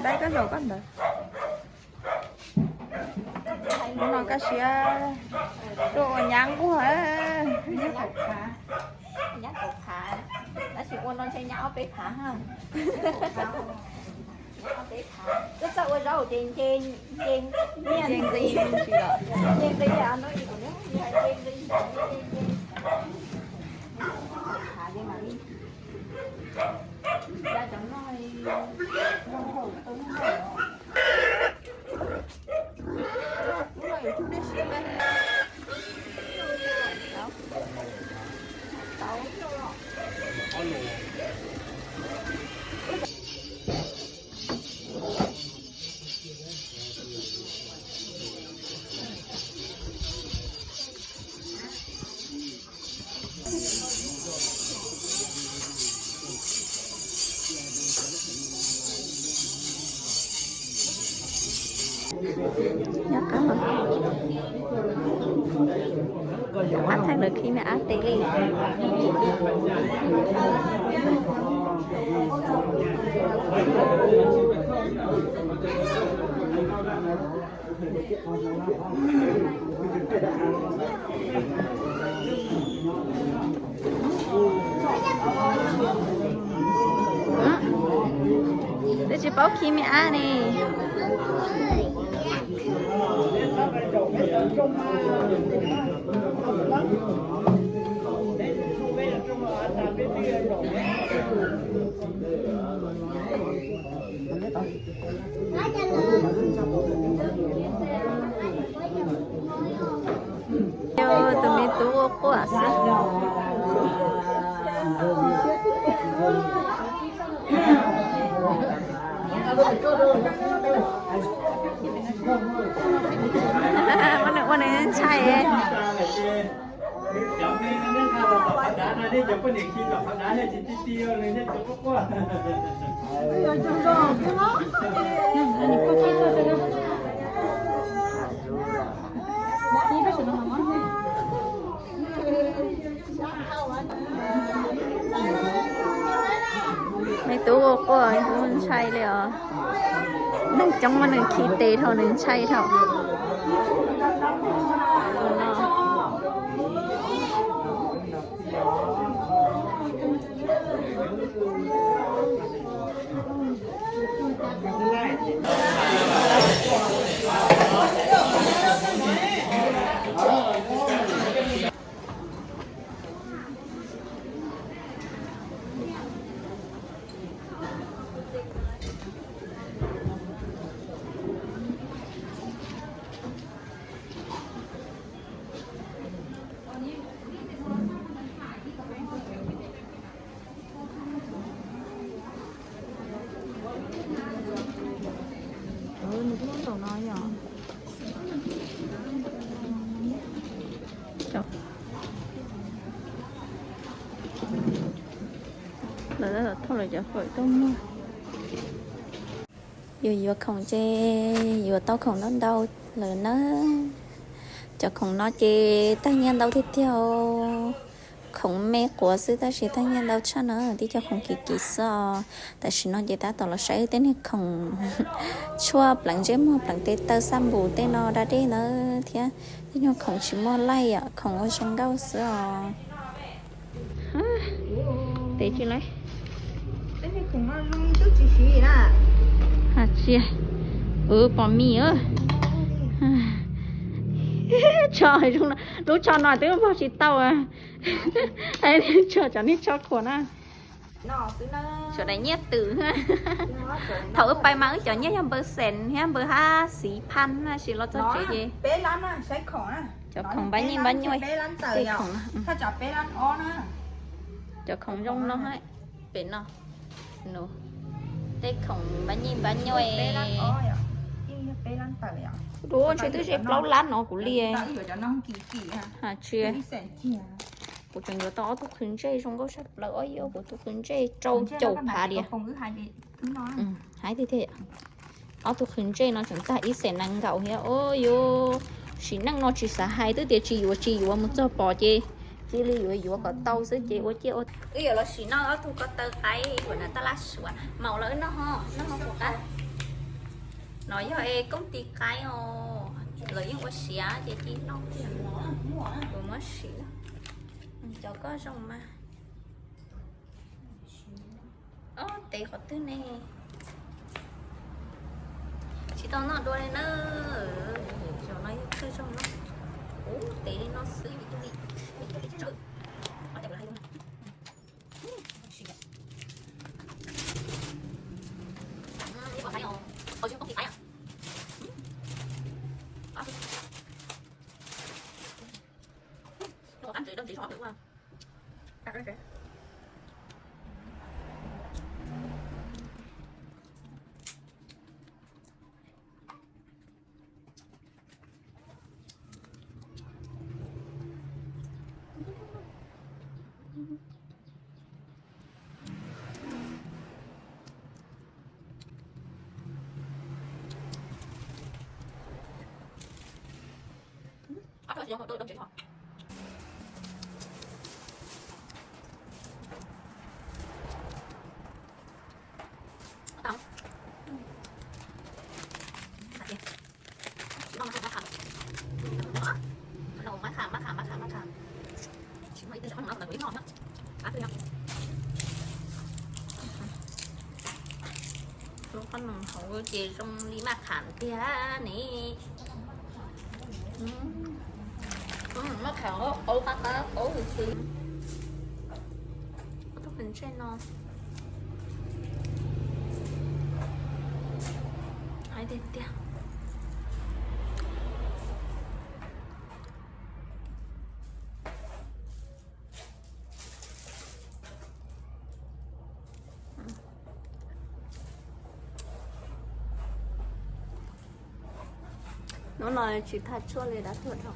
Dai koj zaum koj ntawd. Hnub no koj siab tuaj ua nyab nquag. Nyab kaum phav, tab sis ua no ntshe nyab ob peb phav ha. Nyab ob peb phav. Twb txawj ua zaub ces nce, nce, nce ntxiv, nce ntxiv, nce ntxiv. Ab thaij lawv khi me ab tes li. Twb tsis paub khi me ab ne. Yog tus me tub ua quaj xwb. Muab nws ua nws ntshai. Me tub ua quaj ntshai li os. Neeg coob mas nws khi tes dhau nws ntshai dhau. Lawv thauj lawv cov fawm tuaj muag. Yus yuav khoom ces yuav tau khoom ntau ntau lawm na. Cov khoom no ces tag nyiaj ntau tiag tiag. Khoom me quav xwb tab sis tag nyiaj ntau tshaj na, tib co khoom kim kim xwb os. Tam sim no ces tab tom los saib tej niag khoom tshuaj pleev ntsej muag pleev tes taw xab npum tej no da dej ntawd thiab tej nyuag khoom tsis muaj laij yom, khoom ua zoo nkauj xwb os. Tes tsis laij. Hais tias, pos mis, tsho zoo, lub tsho no twb vog tsis tau. Tsho cov niag tsho khuam na. Sawv daws nyiaj twm. Thaum wb pais mas wb cov nyiaj yog npawg xees thiab npawg hab xiv phaj na, sis los txog tsev ces cov khoom npab nyij npab nyuaj, tej khoom, cov khoom zoo no, pem no, tej khoom npab nyij npab nyuaj. Duab ntshe twb ze plaub lab no kuv li. Hais tias, kuv tseem yuav tau ob tug qhwv ntsej zoo nkauj tshaj plaws, ob yog kuv tus qhwv ntsej rau caum phav diam. Hais tiag tiag, ob tug qhwv ntsej no tseem tag ib xees nees nkaum thiab. Yus sim neej no tsis xav hais, twb tias tsis yuav tsis yuav, mus txog pom ces cia li yuav yuav kom tau xwb ces ua ciaj ua. Wb yuav los sim noj ob tug ko taw qaib uas nram tab laj suav, maum los wb noj ho, noj ho puas qab. No yog es koob tis qaib os, lawv yeej ua siav ces cia noj tiag. Kuv muab siv na. Cov koj zoo mas. Ob, tes qhov twg ne? Tsis tau noj dua li na. Zaum no yog thawj zaug noj. Ub, tes li no xwb. Lub qhob noom hauv ces zoo li maj qham tiag ne. Maj qham qauv qab qab qauv xwb xwb. Tus ntsej no hais tiag tiag. Hnub no tsis thaj tshuaj li, dab tuag dhau.